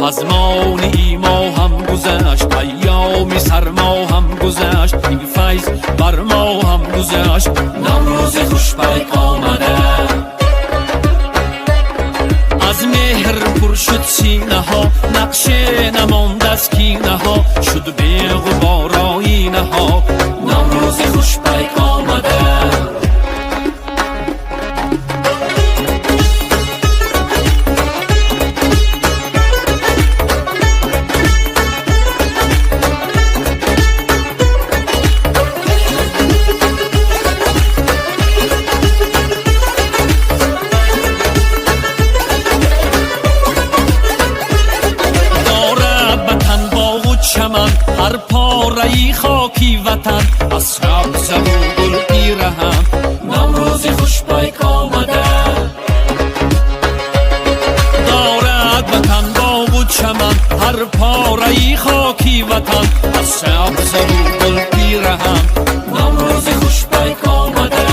Пазмони мо ҳам гузашт, айёми сармо ҳам гузашт, ин файз бар мо ҳам гузашт. Наврӯзи хушпайк омада. Аз меҳр пур шуд синаҳо, нақше намонд аз кинаҳо, шуд беғубор оинаҳо. Наврӯзи хушпайк омада. Ҳар пораи хоки ватан аз сабзаву гул пираҳан. Наврӯзи хушпайк омада. Дорад ватан боғу чаман, ҳар пораи хоки ватан аз сабзаву гул пираҳан. Наврӯзи хушпайк омада.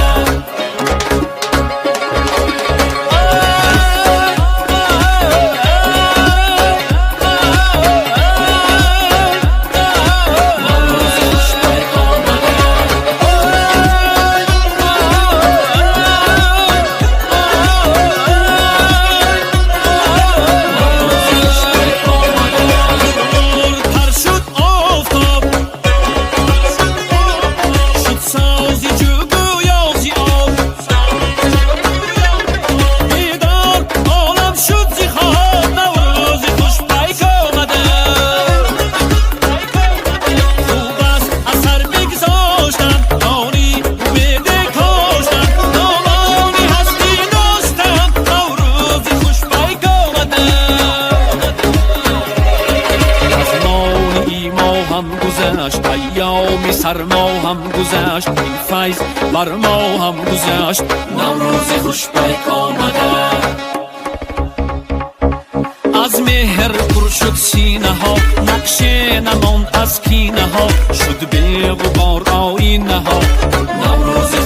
Айёми сармо ҳам гузашт, ин файз бар мо ҳам гузашт. Наврӯзи хушпайк омада. Аз меҳр пур шуд синаҳо, нақше намонд аз кинаҳо, шуд беғубор оинаҳо. Наврӯзи